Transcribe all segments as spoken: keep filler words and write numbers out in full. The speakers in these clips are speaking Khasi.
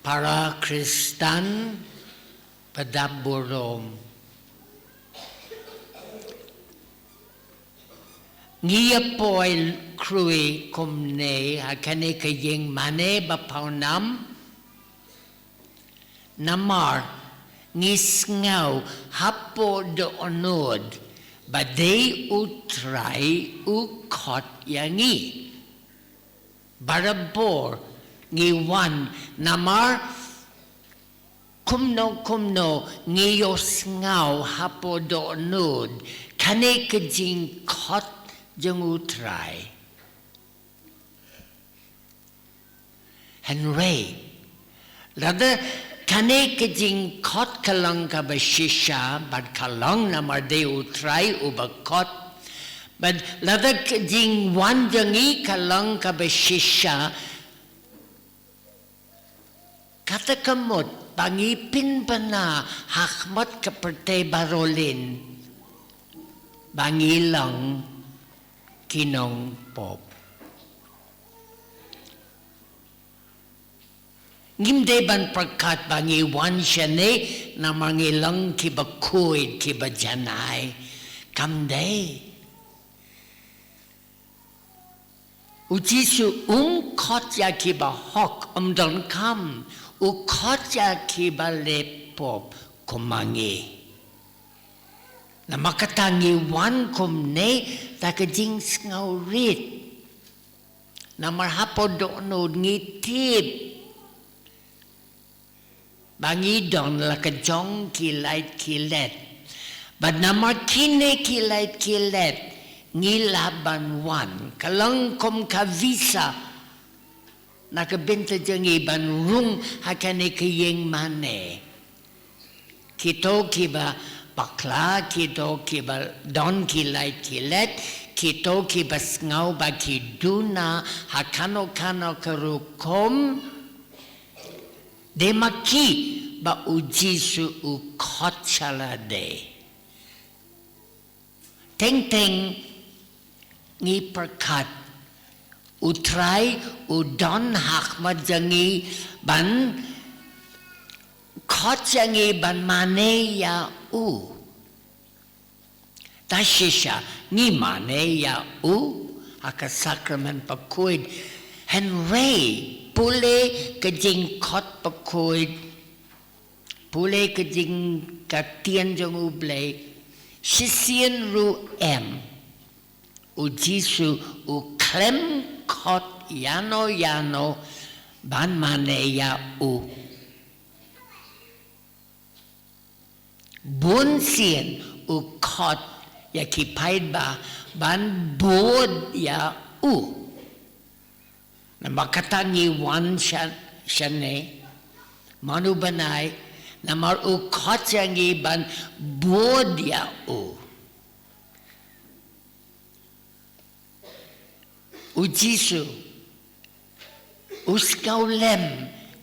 Para Khristan ba dap burom. Ngi ïa poi khrui kumne ha kane ka ïing mane ba pawnam. Namar ngi sngew hapoh dohnud ba dei U Trai u khot ïa ngi. Barabor ngi wan namar kumno kumno ngi ïohsngew hapoh dohnud kane ka jingkhot jong U Trai. Hynrei lada kane ka jingkhot ka long kaba shisha bad ka long namar dei U Trai uba khot, bad lada ka jingwan jong ngi ka long kaba shisha, kata ka mut ba ngi pynbna ha khmat ka pyrthei baroh lin ba ngi long ki nongpop. Ngim dei ban pyrkhat ba ngi wan shane namar ngi long kiba khuid, kiba janai. Kam dei. U Jisu um khot ïa kiba hok, um donkam. U khot ïa kiba leh pop kum ma ngi. Namar kata ngi wan kumne da ka jingsngew rit. Namar hapoh dohnud ngi tip ba ngi don la ka jong ki lait ki let. Bad namar kine ki lait ki let ngi lah ban wan. Ka long kum ka visa na ka bynta jong ngi ban rung ha kane ka ïing mane. Kito kiba bakla, kito kiba don ki lait ki let, kito kiba sngew ba ki duna ha kano kano ka rukom. Dei ma ki ba U Jisu u khot sha lade. Teng teng ngi pyrkhat U Trai u don ha khmat jong ngi ban khot ïa ngi ban mane ïa u. Ta shisha ngi mane ïa u ha ka sakramen bakhuid. Hynrei pule ka jingkhot bakhuid, pule ka jingktien jong U Blei, shisien ruh em. U Jisu u khlem khot ïano ïano ban mane ïa u. Bun sien u khot ïa ki paidbah ban bud ïa u. Namar kata ngi wan sha-, shane, mano bnai, namar u khot ïa ngi ban bud ïa u. U Jisu u sngewlem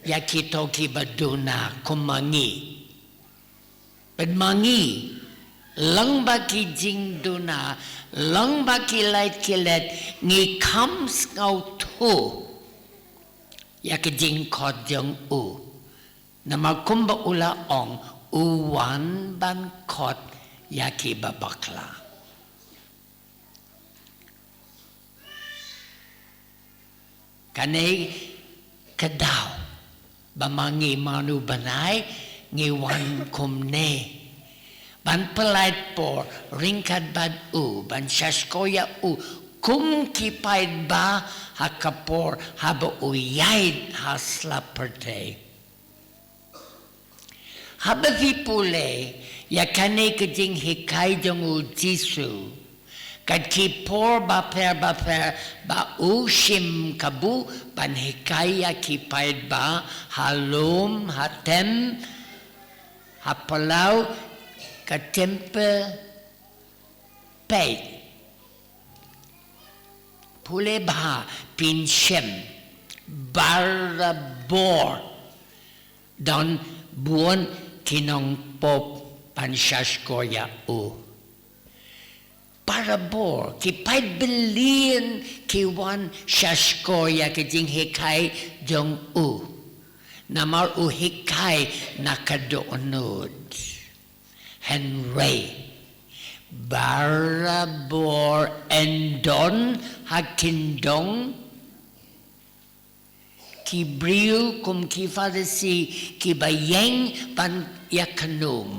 ïa kito kiba duna kum ma ngi. Bad ma ngi, long ba ki jingduna, long ba ki lait ki let, ngi kham sngewthuh ïa ka jingkhot jong u. Namar kumba u la ong, u wan ban khot ïa kiba bakla. Kane ka daw ba ma ngi mano bnai ngi wan kumne ban pyllait por ryngkat bad u, ban sha shkor ïa u kum ki paidbah ha ka por haba u ïaid ha slap pyrthei. Haba phi pule ïa kane ka jinghikai jong u Jisu, kat ki por bapher bapher ba u shim kabu ban hikai ïa ki paidbah, ha lum, ha tem, ha palau, ka templ, peit. Pule bha, phin shem barabor don bun ki nongpop ban sha shkor ïa u. Barabor, ki paid billion ki wan sha shkor ïa ka jinghikai jong u. Namar u hikai na ka dohnud. Hynrei barabor yn don ha kyndong ki briew kum ki Pharisi kiba ïeng ban ïakynum.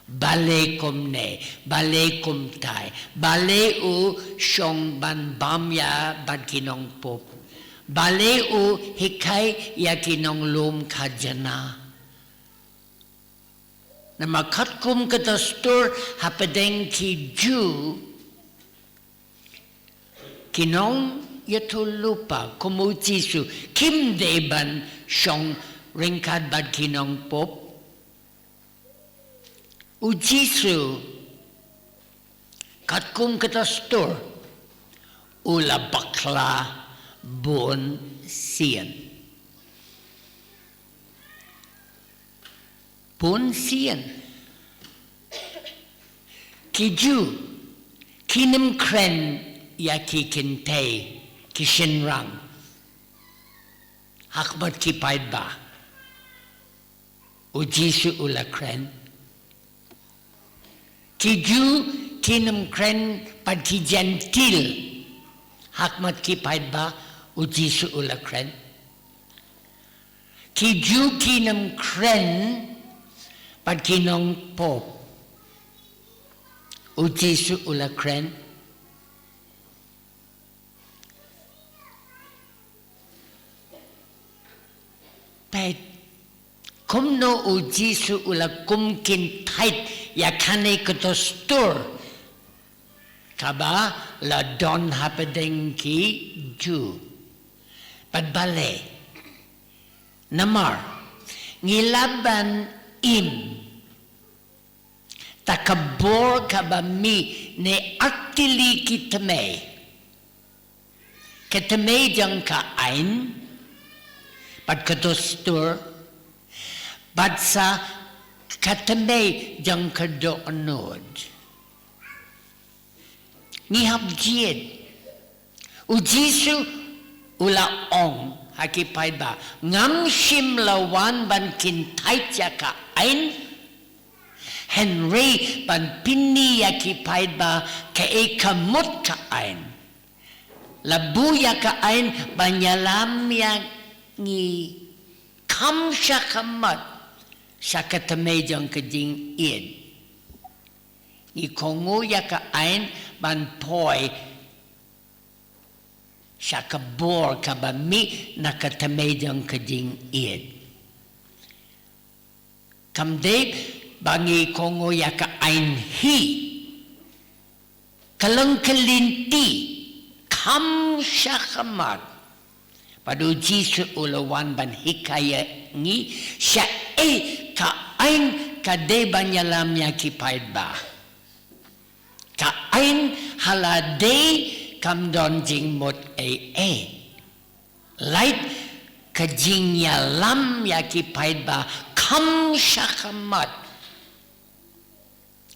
Balei kumne, balei kumtai, balei u shong ban bam ïa bad ki nongpop. Balei u hikai ïa ki nonglum khajna. Namar katkum ka dustur hapdeng ki Jiw, ki nongïathuhlypa kum u Jisu kim dei ban shong ryngkat bad ki nongpop. U Jisu katkum ka dustur u la bakla bun sien. Bun sien. Ki Jiw kin ym kren ïa ki kynthei ki shynrang ha khmat ki paidbah. U Jisu u la kren. Ki Jiw kin ym kren bad ki Jentil ha khmat ki paidbah. U Jisu u la kren. Ki Jiw kin ym kren bad ki nongpop. U Jisu u la kren. Peit kumno u Jisu u la kum kyntait ïa kane ka dustur kaba la don hapdeng ki Jiw. Bad balei? Namar ngi lah ban im da ka bor kaba mih ne artylli ki tmai. Ka tmai jong ka aiñ bad ka dustur bad sa ka tmai jong ka dohnud. Ngi hap jied. U Jisu u la ong ha ki paidbah, ngam shym la wan ban kyntait ïa ka aiñ, hynrei ban pyni ïa ki paidbah kaei ka mut ka aiñ. La buh ïa ka aiñ ban ïalam ïa ngi kham shakhmat sha ka tmai jong ka jingïeit. Ngi kohnguh ïa ka aiñ ban poi sha ka bor kaba mih na ka tmai jong ka jingïeit. Kam dei ba ngi kohnguh ïa ka aiñ hi. Ka long ka lynti kham shakhmat. Bad u Jisu u la wan ban hikai ïa ngi shaei ka aiñ ka dei ban ïalam ïa ki paidbah. Ka aiñ ha lade kam don jingmut ei ei. Lait ka jingïalam ïa ki paidbah kham shakhmat.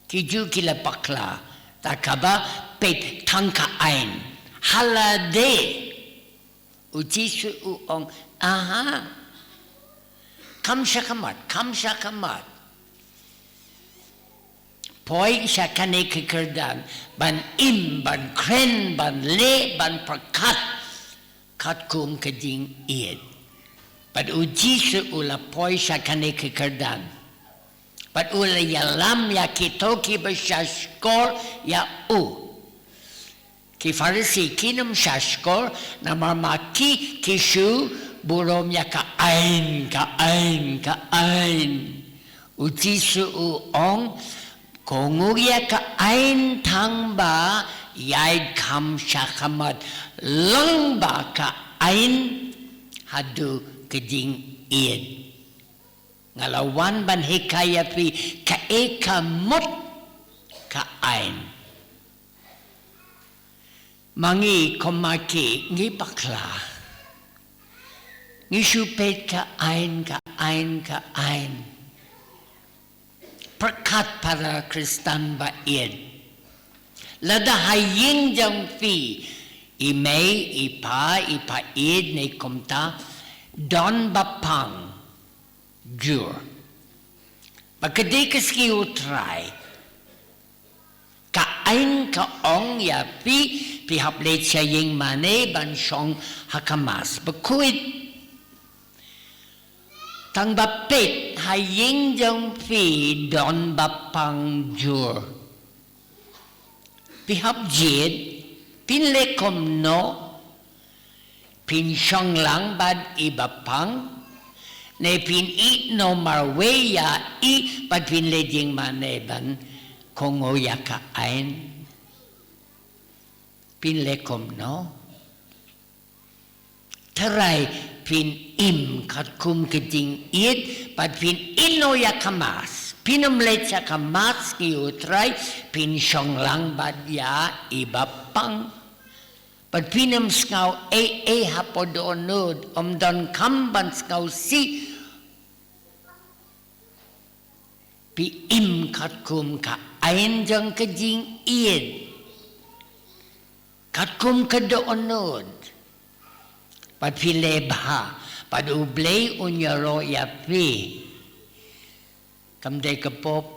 Ki Jiw ki la bakla da kaba peit tang ka aiñ ha lade. U Jisu u ong, aha, kham shakhmat, kham shakhmat. Poi sha kane ka kyrdan ban im, ban kren, ban leh, ban pyrkhat katkum ka jingïeit. Bad u Jisu u la poi sha kane ka kyrdan bad u la ïalam ïa kito kiba shahshkor ïa u. Ki Pharisi kin ym shahshkor namar ma ki ki shu burom ïa ka aiñ, ka aiñ, ka aiñ. U Jisu u ong, kohnguh ïa ka aiñ tang ba ïaid kham shakhmat, long ba ka aiñ haduh ka jingïeit. Nga la wan ban hikai ïa phi kaei ka mut ka aiñ. Ma ngi kum ma ki ngi bakla. Ngi shu peit ka aiñ, ka aiñ, ka aiñ. Pyrkhat para Khristan ba ïeit. Lada ha ïing jong phi, i mei, i pa, i pa ïeit ne kumta, Don ba pang jur. Ba ka dei ka sngi U Trai. Ka aiñ ka ong ïa phi, phi hap leit sha ïing mane ban shong ha ka Mass bakhuid. Tang ba peit ha ïing jong phi don ba pang jur. Phi hap jied, phin leh kumno? Phin shong lang bad i ba pang, ne phin ïehnoh marwei ïa i bad phin leit ïing mane ban kohnguh ïa ka aiñ? Phin leh kumno? Tharai phin im katkum ka jingïeit bad phin ïehnoh ïa ka Mass. Phin ym leit sha ka Mass sngi U Trai, phin shong lang bad ïa i ba pang. Bad phin ym sngew ei ei hapoh dohnud, ym donkam ban sngewsih. Phi im katkum ka aiñ jong ka jingïeit, katkum ka dohnud. Bad phi leh bha, bad U Blei un ïaroh ïa phi. Kam dei ka pop,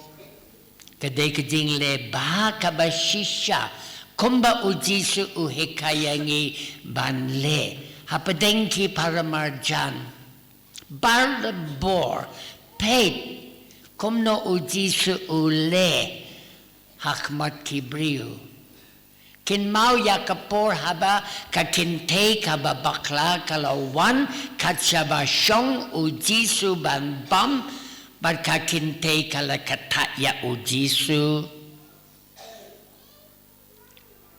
ka dei ka jingleh bha kaba shisha, kumba U Jisu u hikai ïa ngi ban leh. Hapdeng ki para marjan, barabor, peit kumno U Jisu u leh ha khmat ki briew. Kynmaw ïa ka por haba ka kynthei kaba bakla ka la wan kat shaba shong U Jisu ban bam, bad ka kynthei ka la kyntait ïa U Jisu.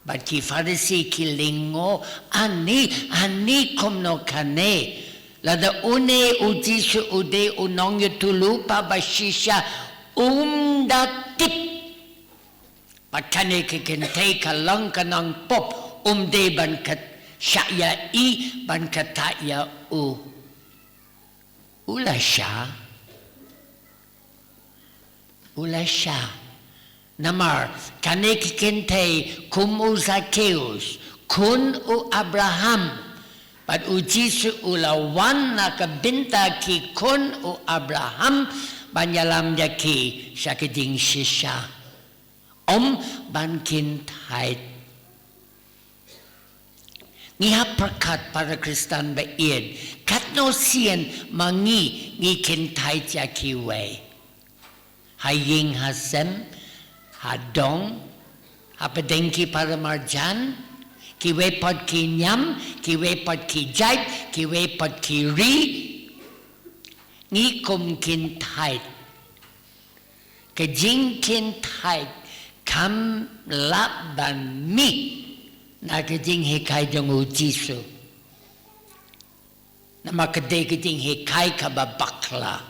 Bad ki Pharisi ki lyngngoh, ani, ani kumno kane? Lada une U Jisu u dei u nongïathuhlypa ba shisha, um da tip ba kane ka kynthei ka long ka nongpop, um dei ban kyntait ïa i, ban kyntait ïa u. U la shah. U la shah. Namar kane ka kynthei kum u Zakheus, khun u Abraham. Bad U Jisu u la wan na ka bynta ki khun u Abraham ban ïalam ïa ki sha ka jingshisha. Ym ban kyntait. Ngi hap pyrkhat para Khristan ba ïeit, katno sien ma ngi ngi kyntait ïa kiwei. Ha ïing ha sem, ha dong, hapdeng ki para marjan, kiwei pat ki niam, kiwei pat ki jait, kiwei pat ki ri. Ngi kum kyntait. Ka jingkyntait kam lah ban mih na ka jinghikai jong U Jisu. Namar ka dei ka jinghikai kaba bakla.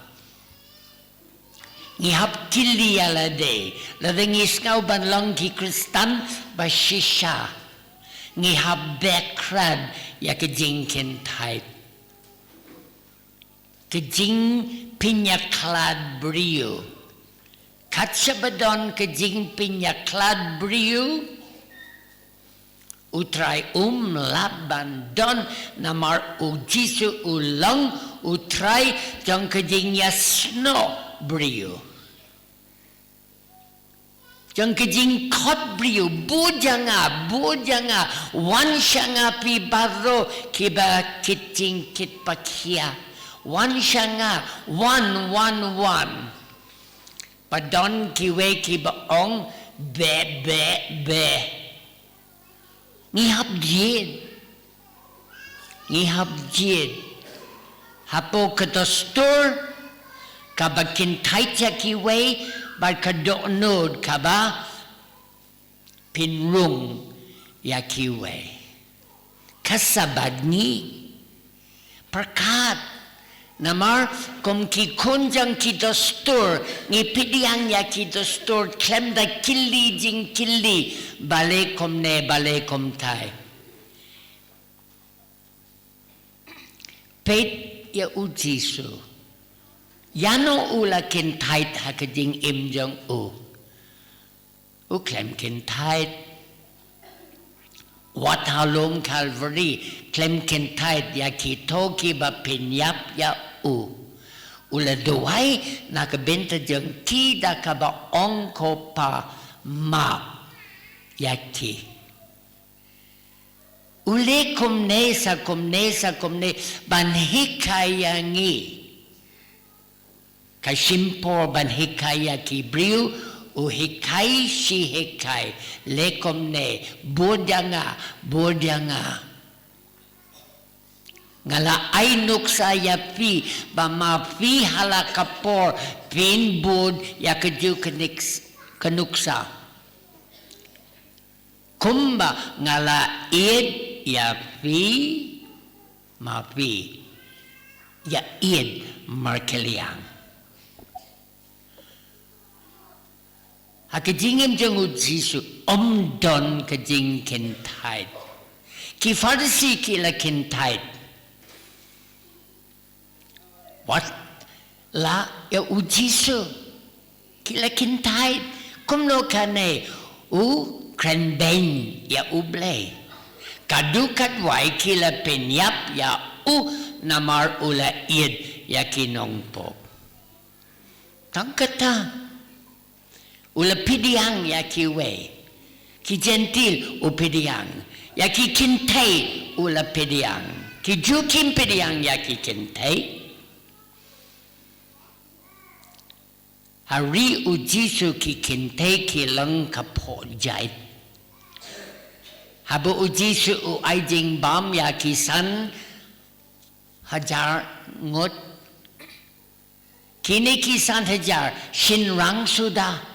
Ngi hap kylli ïa lade, lada ngi sngew ban long ki Khristan ba shisha, ngi hap beh krad ïa ka jingkyntait. Ka jingpynïakhlad briew. Kat shaba don ka jingpynïakhlad briew, U Trai um lah ban don, namar U Jisu u long U Trai jong ka jingïasnoh briew. Jong ka jingkhot briew, bud ïa nga, bud ïa nga, wan sha nga phi baroh kiba kit jingkit pakhia. Wan sha nga, wan, wan, wan. Ba don kiwei kiba ong, beh, beh, beh. Ngi hap jied. Ngi hap jied. Hapoh ka dustur kaba kyntait ïa kiwei, bad ka dohnud kaba pynrung ïa kiwei. Ka sa bad ngi. Pyrkhat. Namar kum ki khun jong ki dustur, ngi pdiang ïa ki dustur khlem da kylli jingkylli, balei kumne, balei kumtai. Peit ïa U Jisu. Ïano u la kyntait ha ka jingim jong u? U khlem kyntait. Wat ha lum Calvary, khlem kyntait ïa kito kiba pynïap ïa u. U la duwai na ka bynta jong ki da kaba ong, Ko Pa, map ïa ki. U leh kumne sa kumne sa kumne ban hikai ïa ngi. Ka shim por ban hikai ïa ki briew, u hikai shi hikai, leh kumne, bud ïa nga, bud ïa nga. Nga la ai nuksa ïa phi, ba ma phi ha la ka por, phin bud ïa kajuh ka niks-, ka nuksa. Kumba nga la ïeit ïa phi, ma phi ïa ïeit markylliang. Ha ka jingim jong u Jisu ym don ka jingkyntait. Ki Pharisi ki la kyntait. Wat la ïa u Jisu. Ki la kyntait. Kumno kane u kren beiñ ïa u Blei. Ka dei katwai ki la pynïap ïa u namar u la ïeit ïa ki nongpop. Tang kata. U la pdiang ïa kiwei. Ki Jentil u pdiang. Ïa ki kynthei u la pdiang. Ki Jiw kim pdiang ïa ki kynthei. Ha ri u Jisu ki kynthei ki long ka phohjait. Haba u Jisu u ai jingbam ïa ki san hajar ngut. Kine ki san hajar shynrang suda.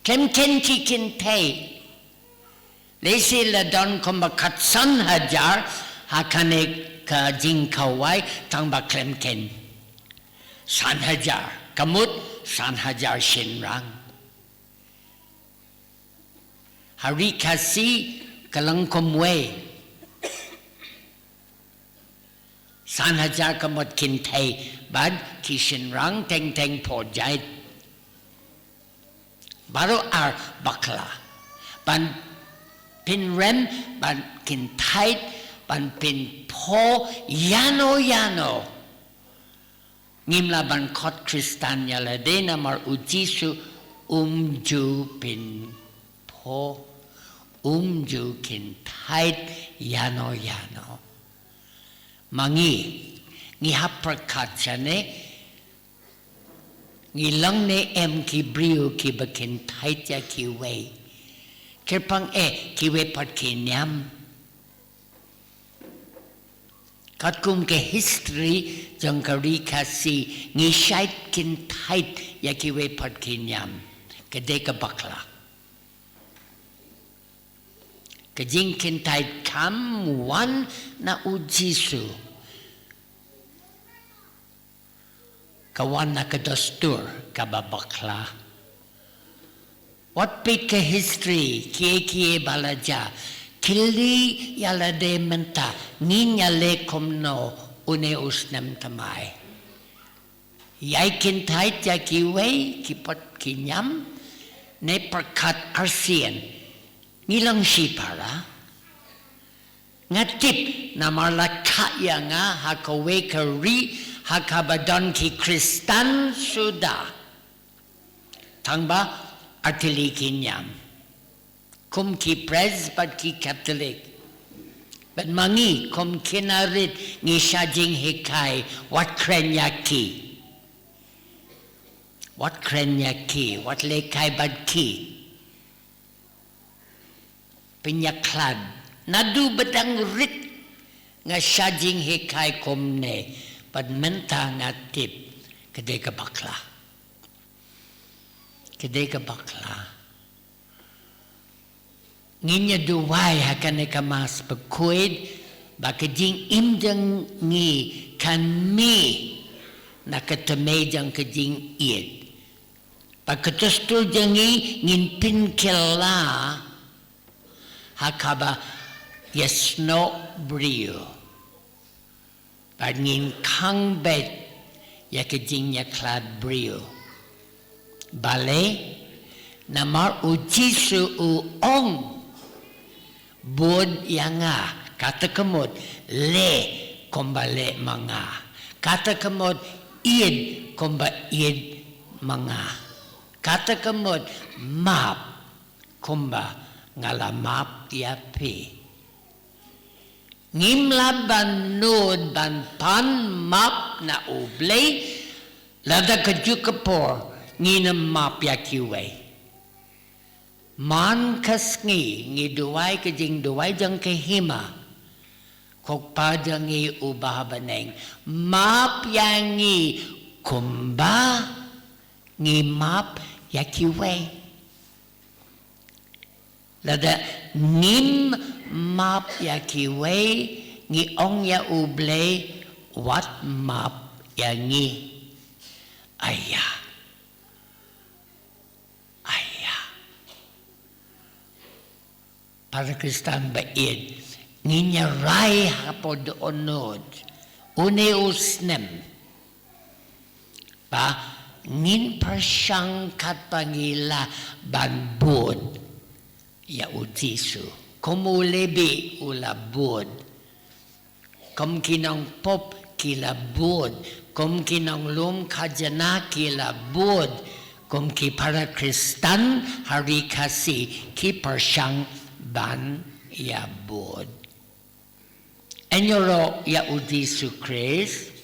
Khlem khein ki kynthei. Lehse la don kumba khatsan hajar ha kane ka jingkhawai tang ba khlem khein. San hajar. Ka mut san hajar shynrang. Ha ri Khasi ka long kumwei. San hajar ka mut kynthei bad ki shynrang teng teng phohjait. Baroh ar bakla. Ban pynrem, ban kyntait, ban pynphoh ïano ïano. Ngim lah ban khot Khristan ïa lade namar u Jisu um ju pynphoh, um ju kyntait ïano ïano. Ma ngi, ngi hap pyrkhat shane, ngi long ne em ki briew kiba kyntait ïa kiwei. Kyrpang eh, kiwei pat ki niam. Katkum ka history jong ka ri Khasi, ngi shait kyntait ïa kiwei pat ki niam. Ka dei ka bakla. Ka jingkyntait kam wan na u Jisu. Ka wan na ka dustur kaba bakla. Wat peit ka history, kiei kiei ba la jia. Kylli ïa lade mynta, ngin ïaleh kumno une u snem thymmai. Ïai kyntait ïa kiwei, ki pat ki niam, ne pyrkhat arsien. Ngi long shipara. Nga tip namar la kha ïa nga ha kawei ka ri ha kaba don ki Khristan suda. Tang ba artylli ki niam. Kum ki Pres bad ki Katholik. Bad ma ngi kum khynnah rit ngi shah jinghikai wat kren ïa ki. Wat kren ïa ki, wat lehkai bad ki. Pynïakhlad. Naduh ba dang rit nga shah jinghikai kumne. Bad mynta nga tip ka dei ka bakla. Ka dei ka bakla. Ngin ïa duwai ha kane ka Mass Bakhuid ba ka jingim jong ngi kan mih na ka tymmen jong ka jingïeit. Ba ka dustur jong ngi ngin pynkylla ha kaba ïasnoh briew. Bad ngin khang beit ïa ka jingïakhlad briew. Balei? Namar u Jisu u ong, bud ïa nga. Kata ka mut leh kumba leh ma nga. Kata ka mut ïeit kumba ïeit ma nga. Kata ka mut map kumba nga la map ïa phi. Ngim lah ban nud ban pan map na U Blei lada ka juk ka por ngin ym map ïa kiwei. Man ka sngi ngi duwai ka jingduwai jong ka hima. Ko Kpa jong ngi uba ha bneng, map ïa ngi kumba ngi map ïa kiwei. Lada ngim map ïa kiwei, ngi ong ïa U Blei, wat map ïa ngi. Aya. Aya. Para Khristan ba ïeit, ngin ïa rai hapoh dohnud une u snem ba ngin pyrshang katba ngi lah ban bud ïa U Jisu. Kum u Lebi u la bud. Kum ki nongpop ki la bud. Kum ki nonglum khajna ki la bud. Kum ki para Khristan ha ri Khasi ki pyrshang ban ïa bud. Ïaroh ïa U Jisu Khrist,